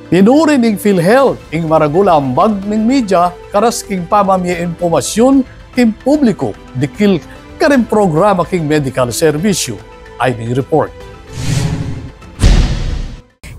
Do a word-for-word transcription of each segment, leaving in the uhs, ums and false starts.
Pinuri ning PhilHealth ing maragul a ambag ning media karas king pamamie impormasyun king publiku dikil karing programa king medikal serbisyu. Ay ning report.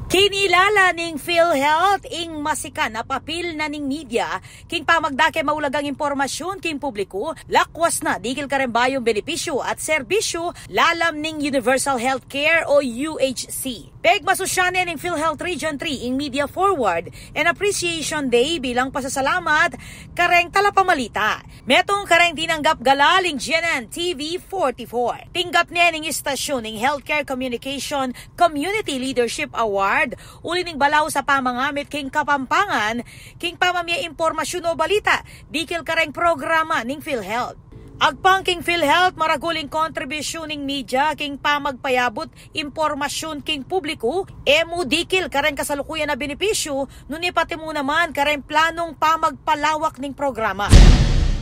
Kinilala ning PhilHealth ing masikan a papil na ning media king pamagdake maulagang impormasyun king publiku, lakwas na dikil karing bayung benepisyu at serbisyu lalam ning Universal Healthcare o U H C. Pegmasusyan ne ning PhilHealth Region three ing Media Forward and Appreciation Day bilang pasasalamat kareng talapamalita. Metung kareng tinanggap galal ing G N N T V forty-four. Tinggap ne ning istasyun ing Healthcare Communication Community Leadership Award uli ning balaus a pamangamit king Kapampangan king pamamie impormasyun o balita dikil kareng programa ning PhilHealth. Agpang king PhilHealth, maragul ing kontribusyun ning media king pamagpayabut impormasyun king publiku, e mu dikil kareng kasalukuyan a benepisyu, nune pati mu naman kareng planung pamagpalawak ning programa.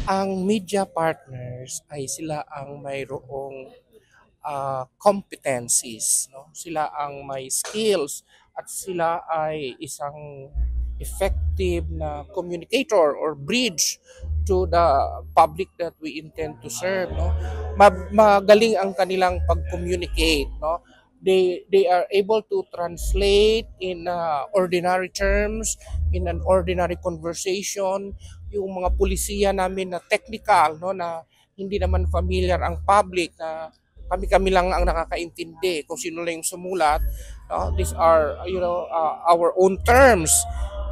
Ang media partners ay sila ang mayroong, ah, competencies, no? Sila ang may skills at sila ay isang effective na communicator or bridge to the public that we intend to serve, no? Ma-, magaling ang kanilang pag-communicate, no? They, they are able to translate in, uh, ordinary terms, in an ordinary conversation, yung mga pulisiya namin na technical, no, na hindi naman familiar ang public, na kami-kami lang ang nakakaintindi kung sino lang yung sumulat. No? These are, you know, uh, our own terms.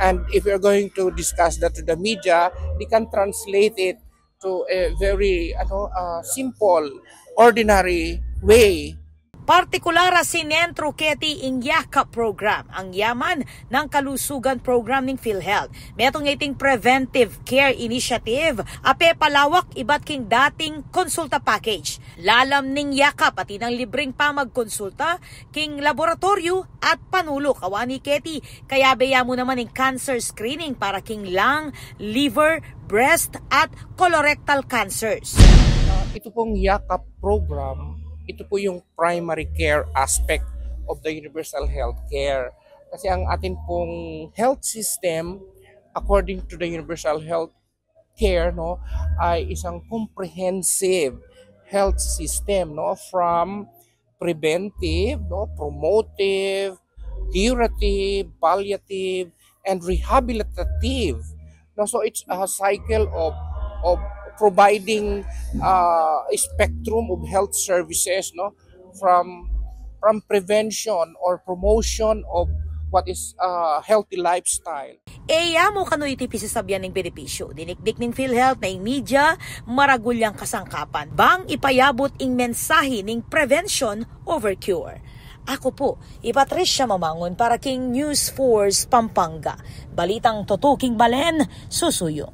And if you're going to discuss that to the media, they can translate it to a very, ano, uh, simple, ordinary way. Partikular a sinentru keti ing YACAP program, ang Yaman ng Kalusugan program ning PhilHealth. Metung iting Preventive Care Initiative a pepalawak ibat king dating konsulta package. Lalam ning YACAP, atin ang libreng pamagkonsulta king laboratoryu at panulu kawani keti, kayabe ya mu naman ing cancer screening para king lung, liver, breast, at colorectal cancers. Uh, ito pong YACAP program, ito po yung primary care aspect of the universal health care. Kasi ang atin pong health system, according to the universal health care, no, ay isang comprehensive health system, no, from preventive, no, promotive, curative, palliative, and rehabilitative. No, so it's a cycle of, of providing, uh, a spectrum of health services, no, from, from prevention or promotion of what is a healthy lifestyle. E ya mu kanu iti pisasabian ning benepisyu. Dinikdik ning PhilHealth na ing media maragul yang kasangkapan bang ipayabut ing mensahe ning prevention over cure. Aku pu i Patricia Mamangun para king News Force Pampanga. Balitang tutuking balen, susuyu.